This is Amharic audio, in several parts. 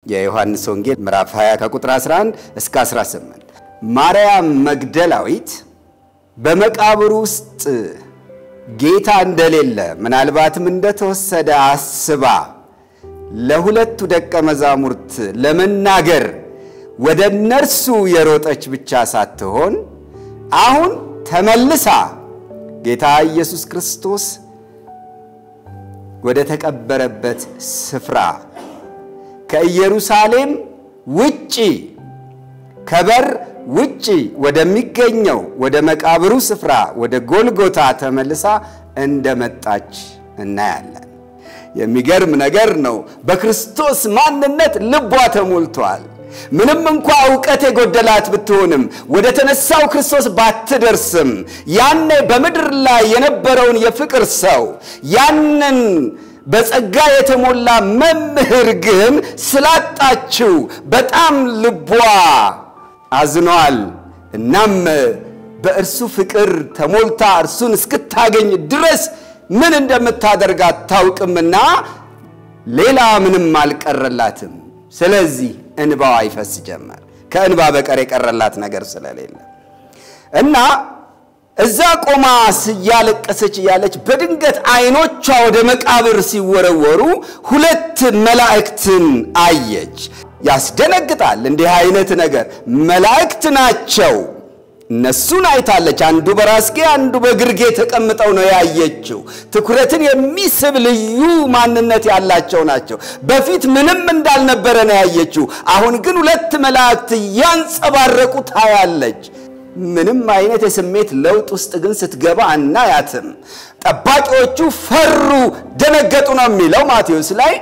የዮሐንስ ወንጌል ምዕራፍ 20 ከቁጥር 11 እስከ 18። ማርያም መግደላዊት በመቃብሩ ውስጥ ጌታ እንደሌለ፣ ምናልባትም እንደተወሰደ አስባ ለሁለቱ ደቀ መዛሙርት ለመናገር ወደ እነርሱ የሮጠች ብቻ ሳትሆን፣ አሁን ተመልሳ ጌታ ኢየሱስ ክርስቶስ ወደ ተቀበረበት ስፍራ፣ ከኢየሩሳሌም ውጪ ከበር ውጪ ወደሚገኘው ወደ መቃብሩ ስፍራ ወደ ጎልጎታ ተመልሳ እንደመጣች እናያለን። የሚገርም ነገር ነው። በክርስቶስ ማንነት ልቧ ተሞልቷል። ምንም እንኳ እውቀት የጎደላት ብትሆንም፣ ወደ ተነሳው ክርስቶስ ባትደርስም፣ ያኔ በምድር ላይ የነበረውን የፍቅር ሰው፣ ያንን በጸጋ የተሞላ መምህር ግን ስላጣችው በጣም ልቧ አዝኗል። እናም በእርሱ ፍቅር ተሞልታ እርሱን እስክታገኝ ድረስ ምን እንደምታደርግ አታውቅምና ሌላ ምንም አልቀረላትም። ስለዚህ እንባዋ ይፈስ ጀመር፣ ከእንባ በቀር የቀረላት ነገር ስለሌለ። እና እዛ ቆማ እያለቀሰች እያለች በድንገት ዓይኖቿ ወደ መቃብር ሲወረወሩ ሁለት መላእክትን አየች። ያስደነግጣል። እንዲህ አይነት ነገር፣ መላእክት ናቸው። እነሱን አይታለች። አንዱ በራስጌ አንዱ በግርጌ ተቀምጠው ነው ያየችው። ትኩረትን የሚስብ ልዩ ማንነት ያላቸው ናቸው። በፊት ምንም እንዳልነበረ ነው ያየችው። አሁን ግን ሁለት መላእክት እያንጸባረቁ ታያለች። ምንም አይነት የስሜት ለውጥ ውስጥ ግን ስትገባ አናያትም። ጠባቂዎቹ ፈሩ፣ ደነገጡ ነው የሚለው ማቴዎስ ላይ።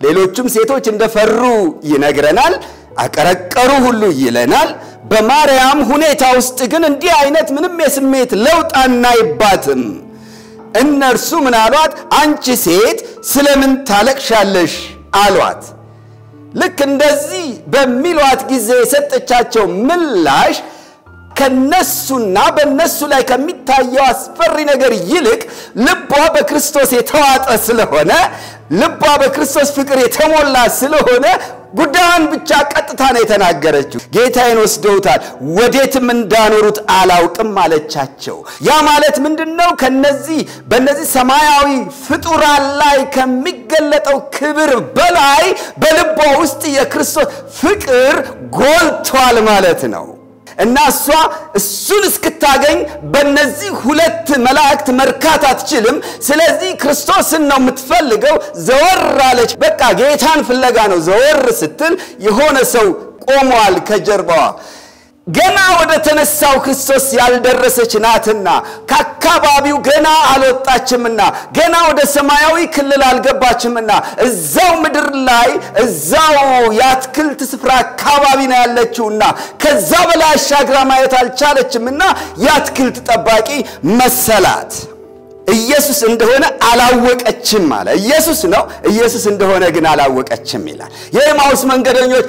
ሌሎቹም ሴቶች እንደፈሩ ይነግረናል። አቀረቀሩ ሁሉ ይለናል። በማርያም ሁኔታ ውስጥ ግን እንዲህ አይነት ምንም የስሜት ለውጥ አናይባትም። እነርሱ ምን አሏት? አንቺ ሴት ስለምን ታለቅሻለሽ አሏት። ልክ እንደዚህ በሚሏት ጊዜ የሰጠቻቸው ምላሽ ከነሱና በነሱ ላይ ከሚታየው አስፈሪ ነገር ይልቅ ልቧ በክርስቶስ የተዋጠ ስለሆነ፣ ልቧ በክርስቶስ ፍቅር የተሞላ ስለሆነ ጉዳዩን ብቻ ቀጥታ ነው የተናገረችው። ጌታዬን ወስደውታል፣ ወዴትም እንዳኖሩት አላውቅም አለቻቸው። ያ ማለት ምንድን ነው? ከነዚህ በእነዚህ ሰማያዊ ፍጡራን ላይ ከሚገለጠው ክብር በላይ በልቧ ውስጥ የክርስቶስ ፍቅር ጎልቷል ማለት ነው። እና እሷ እሱን እስክታገኝ በእነዚህ ሁለት መላእክት መርካት አትችልም። ስለዚህ ክርስቶስን ነው የምትፈልገው። ዘወር አለች። በቃ ጌታን ፍለጋ ነው። ዘወር ስትል የሆነ ሰው ቆሟል ከጀርባዋ። ገና ወደ ተነሳው ክርስቶስ ያልደረሰች ናትና፣ ከአካባቢው ገና አልወጣችምና፣ ገና ወደ ሰማያዊ ክልል አልገባችምና፣ እዛው ምድር ላይ እዛው የአትክልት ስፍራ አካባቢ ነው ያለችውና ከዛ በላይ አሻግራ ማየት አልቻለችምና የአትክልት ጠባቂ መሰላት። ኢየሱስ እንደሆነ አላወቀችም አለ። ኢየሱስ ነው፣ ኢየሱስ እንደሆነ ግን አላወቀችም ይላል። የኤማሁስ መንገደኞች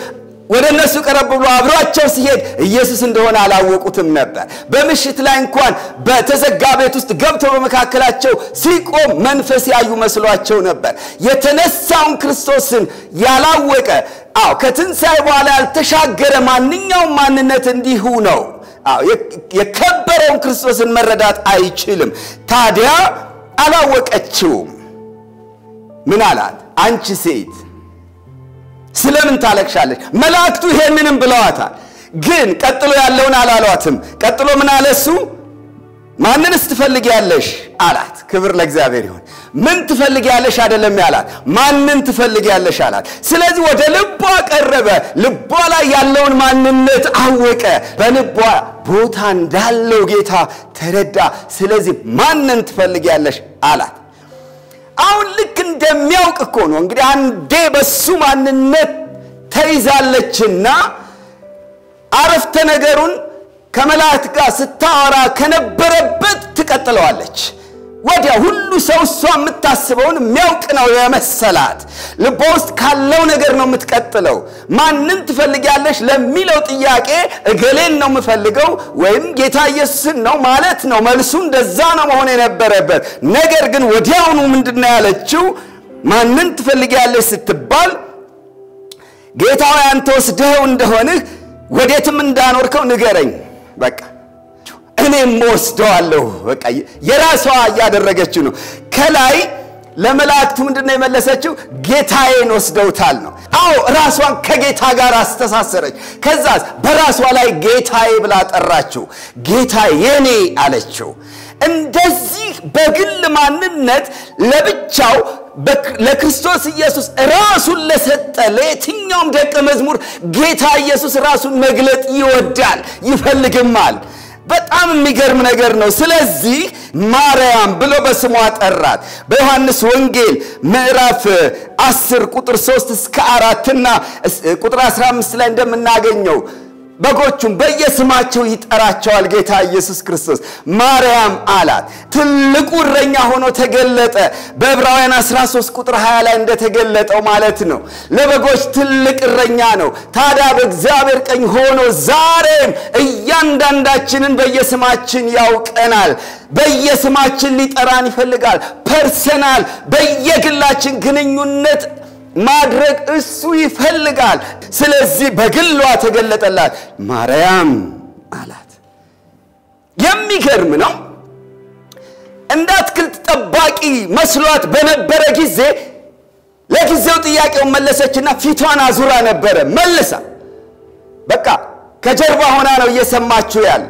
ወደ እነሱ ቀረብ ብሎ አብሯቸው ሲሄድ ኢየሱስ እንደሆነ አላወቁትም ነበር። በምሽት ላይ እንኳን በተዘጋ ቤት ውስጥ ገብቶ በመካከላቸው ሲቆም መንፈስ ያዩ መስሏቸው ነበር። የተነሳውን ክርስቶስን ያላወቀ፣ አዎ፣ ከትንሣኤ በኋላ ያልተሻገረ ማንኛውም ማንነት እንዲሁ ነው። አዎ፣ የከበረውን ክርስቶስን መረዳት አይችልም። ታዲያ አላወቀችውም። ምን አላት? አንቺ ሴት ስለምን ታለቅሻለች? መላእክቱ ይሄንንም ብለዋታል። ግን ቀጥሎ ያለውን አላሏትም። ቀጥሎ ምን አለ እሱ? ማንንስ ትፈልጊያለሽ አላት። ክብር ለእግዚአብሔር ይሁን። ምን ትፈልጊያለሽ አይደለም ያላት፣ ማንን ትፈልጊያለሽ አላት። ስለዚህ ወደ ልቧ ቀረበ። ልቧ ላይ ያለውን ማንነት አወቀ። በልቧ ቦታ እንዳለው ጌታ ተረዳ። ስለዚህ ማንን ትፈልጊያለሽ አላት። አሁን ልክ እንደሚያውቅ እኮ ነው እንግዲህ፣ አንዴ በሱ ማንነት ተይዛለችና አረፍተ ነገሩን ከመላእክት ጋር ስታወራ ከነበረበት ትቀጥለዋለች። ወዲያ ሁሉ ሰው እሷ የምታስበውን የሚያውቅ ነው የመሰላት። ልቧ ውስጥ ካለው ነገር ነው የምትቀጥለው። ማንን ትፈልጊያለሽ ለሚለው ጥያቄ እገሌን ነው የምፈልገው ወይም ጌታ ኢየሱስን ነው ማለት ነው። መልሱ እንደዛ ነው መሆን የነበረበት። ነገር ግን ወዲያውኑ ምንድን ነው ያለችው? ማንን ትፈልጊያለሽ ስትባል ጌታ ሆይ አንተ ወስደኸው እንደሆንህ ወዴትም እንዳኖርከው ንገረኝ፣ በቃ እኔም ወስደዋለሁ። በቃ የራሷ እያደረገችው ነው። ከላይ ለመላእክቱ ምንድነው የመለሰችው? ጌታዬን ወስደውታል ነው። አዎ ራሷን ከጌታ ጋር አስተሳሰረች። ከዛስ በራሷ ላይ ጌታዬ ብላ ጠራችው። ጌታዬ የኔ አለችው። እንደዚህ በግል ማንነት ለብቻው ለክርስቶስ ኢየሱስ ራሱን ለሰጠ ለየትኛውም ደቀ መዝሙር ጌታ ኢየሱስ ራሱን መግለጥ ይወዳል ይፈልግማል። በጣም የሚገርም ነገር ነው። ስለዚህ ማርያም ብሎ በስሟ ጠራት። በዮሐንስ ወንጌል ምዕራፍ 10 ቁጥር 3 እስከ 4 እና ቁጥር 15 ላይ እንደምናገኘው በጎቹም በየስማቸው ይጠራቸዋል ጌታ ኢየሱስ ክርስቶስ። ማርያም አላት። ትልቁ እረኛ ሆኖ ተገለጠ። በዕብራውያን 13 ቁጥር 20 ላይ እንደተገለጠው ማለት ነው። ለበጎች ትልቅ እረኛ ነው። ታዲያ በእግዚአብሔር ቀኝ ሆኖ ዛሬም እያንዳንዳችንን በየስማችን ያውቀናል። በየስማችን ሊጠራን ይፈልጋል። Personal በየግላችን ግንኙነት ማድረግ እሱ ይፈልጋል። ስለዚህ በግሏ ተገለጠላት። ማርያም አላት። የሚገርም ነው። እንደ አትክልት ጠባቂ መስሏት በነበረ ጊዜ ለጊዜው ጥያቄውን መለሰችና ፊቷን አዙራ ነበረ መልሳ። በቃ ከጀርባ ሆና ነው እየሰማችው ያለ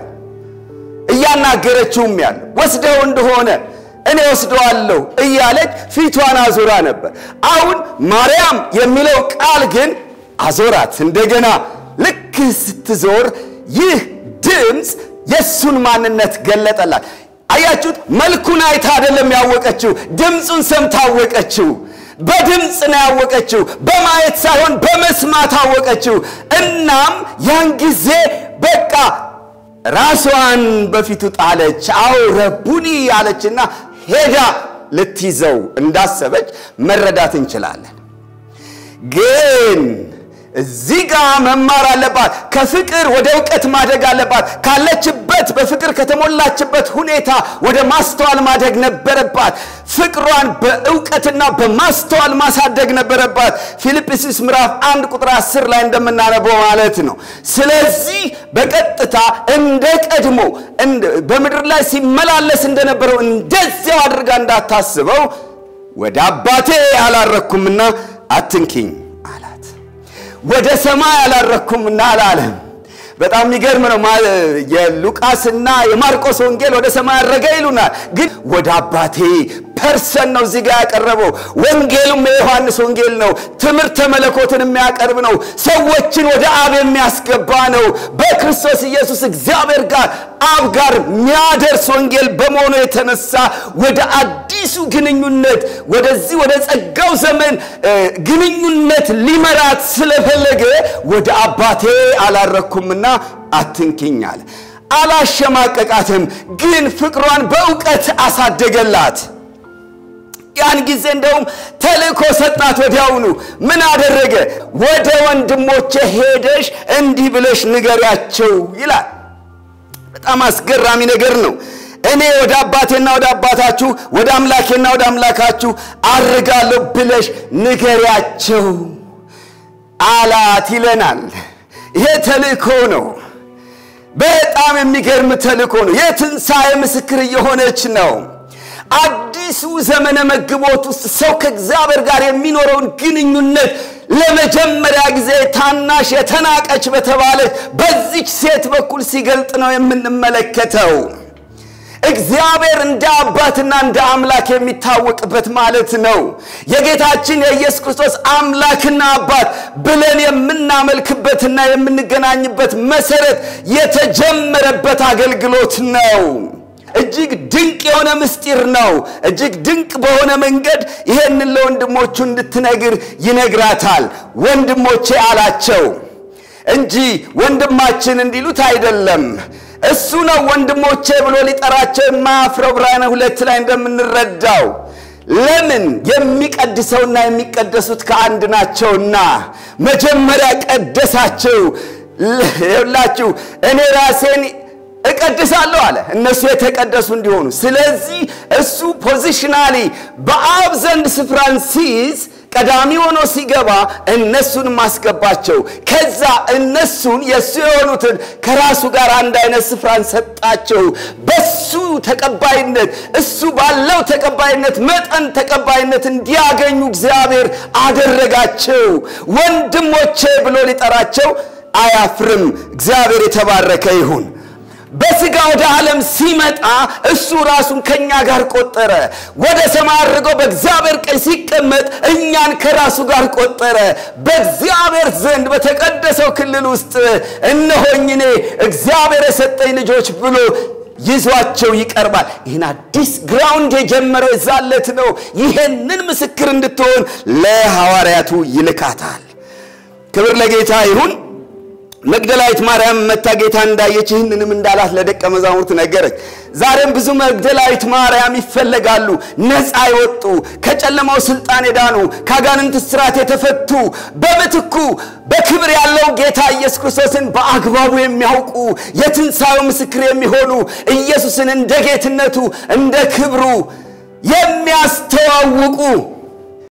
እያናገረችውም ያለ። ወስደው እንደሆነ እኔ ወስደዋለሁ እያለች ፊቷን አዙራ ነበር። አሁን ማርያም የሚለው ቃል ግን አዞራት። እንደገና ልክ ስትዞር ይህ ድምፅ የሱን ማንነት ገለጠላት። አያችሁት? መልኩን አይታ አይደለም ያወቀችው፣ ድምፁን ሰምታ አወቀችው። በድምፅ ነው ያወቀችው፣ በማየት ሳይሆን በመስማት አወቀችው። እናም ያን ጊዜ በቃ ራሷን በፊቱ ጣለች። አዎ ረቡኒ አለችና ሄዳ ልትይዘው እንዳሰበች መረዳት እንችላለን። ግን እዚህ ጋር መማር አለባት። ከፍቅር ወደ እውቀት ማደግ አለባት። ካለችበት በፍቅር ከተሞላችበት ሁኔታ ወደ ማስተዋል ማደግ ነበረባት። ፍቅሯን በእውቀትና በማስተዋል ማሳደግ ነበረባት። ፊልጵስዩስ ምዕራፍ 1 ቁጥር 10 ላይ እንደምናነበው ማለት ነው። ስለዚህ በቀጥታ እንደ ቀድሞ በምድር ላይ ሲመላለስ እንደነበረው እንደዚያው አድርጋ እንዳታስበው ወደ አባቴ አላረኩምና አትንኪኝ አላት። ወደ ሰማይ አላረኩምና አላለም። በጣም የሚገርም ነው። የሉቃስና የማርቆስ ወንጌል ወደ ሰማይ አረገ ይሉናል፣ ግን ወደ አባቴ person ነው እዚህ ጋር ያቀረበው። ወንጌሉም የዮሐንስ ወንጌል ነው። ትምህርተ መለኮትን የሚያቀርብ ነው። ሰዎችን ወደ አብ የሚያስገባ ነው። በክርስቶስ ኢየሱስ እግዚአብሔር ጋር አብ ጋር የሚያደርስ ወንጌል በመሆኑ የተነሳ ወደ አዲሱ ግንኙነት ወደዚህ ወደ ጸጋው ዘመን ግንኙነት ሊመራት ስለፈለገ ወደ አባቴ አላረኩምና አትንኪኝ አለ። አላሸማቀቃትም፣ ግን ፍቅሯን በእውቀት አሳደገላት። ያን ጊዜ እንደውም ተልእኮ ሰጣት። ወዲያውኑ ምን አደረገ? ወደ ወንድሞቼ ሄደሽ እንዲህ ብለሽ ንገሪያቸው ይላል። በጣም አስገራሚ ነገር ነው። እኔ ወደ አባቴና ወደ አባታችሁ ወደ አምላኬና ወደ አምላካችሁ አርጋለሁ ብለሽ ንገሪያቸው አላት ይለናል። ይሄ ተልእኮ ነው። በጣም የሚገርም ተልእኮ ነው። የትንሣኤ ምስክር እየሆነች ነው። አዲሱ ዘመነ መግቦት ውስጥ ሰው ከእግዚአብሔር ጋር የሚኖረውን ግንኙነት ለመጀመሪያ ጊዜ ታናሽ የተናቀች በተባለች በዚች ሴት በኩል ሲገልጥ ነው የምንመለከተው። እግዚአብሔር እንደ አባትና እንደ አምላክ የሚታወቅበት ማለት ነው። የጌታችን የኢየሱስ ክርስቶስ አምላክና አባት ብለን የምናመልክበትና የምንገናኝበት መሰረት የተጀመረበት አገልግሎት ነው። እጅግ ድንቅ የሆነ ምስጢር ነው። እጅግ ድንቅ በሆነ መንገድ ይሄንን ለወንድሞቹ እንድትነግር ይነግራታል። ወንድሞቼ አላቸው እንጂ ወንድማችን እንዲሉት አይደለም። እሱ ነው ወንድሞቼ ብሎ ሊጠራቸው የማያፍረው ዕብራውያን 2 ላይ እንደምንረዳው። ለምን? የሚቀድሰውና የሚቀደሱት ከአንድ ናቸውና። መጀመሪያ ቀደሳቸው። ይኸውላችሁ እኔ ራሴን እቀድሳለሁ አለ፣ እነሱ የተቀደሱ እንዲሆኑ። ስለዚህ እሱ positionally በአብ ዘንድ ስፍራን ሲይዝ ቀዳሚ ሆኖ ሲገባ እነሱን ማስገባቸው። ከዛ እነሱን የእሱ የሆኑትን ከራሱ ጋር አንድ አይነት ስፍራን ሰጣቸው። በሱ ተቀባይነት፣ እሱ ባለው ተቀባይነት መጠን ተቀባይነት እንዲያገኙ እግዚአብሔር አደረጋቸው። ወንድሞቼ ብሎ ሊጠራቸው አያፍርም። እግዚአብሔር የተባረከ ይሁን። በስጋ ወደ ዓለም ሲመጣ እሱ ራሱን ከኛ ጋር ቆጠረ። ወደ ሰማይ አድርጎ በእግዚአብሔር ቀኝ ሲቀመጥ እኛን ከራሱ ጋር ቆጠረ። በእግዚአብሔር ዘንድ በተቀደሰው ክልል ውስጥ እነሆኝ እኔ እግዚአብሔር የሰጠኝ ልጆች ብሎ ይዟቸው ይቀርባል። ይህን አዲስ ግራውንድ የጀመረው የዛለት ነው። ይህንን ምስክር እንድትሆን ለሐዋርያቱ ይልካታል። ክብር ለጌታ ይሁን። መግደላዊት ማርያም መታ ጌታ እንዳየች ይህንንም እንዳላት ለደቀ መዛሙርት ነገረች። ዛሬም ብዙ መግደላዊት ማርያም ይፈለጋሉ። ነፃ የወጡ፣ ከጨለማው ስልጣን የዳኑ፣ ከአጋንንት እስራት የተፈቱ፣ በምትኩ በክብር ያለው ጌታ ኢየሱስ ክርስቶስን በአግባቡ የሚያውቁ፣ የትንሣኤው ምስክር የሚሆኑ፣ ኢየሱስን እንደ ጌትነቱ እንደ ክብሩ የሚያስተዋውቁ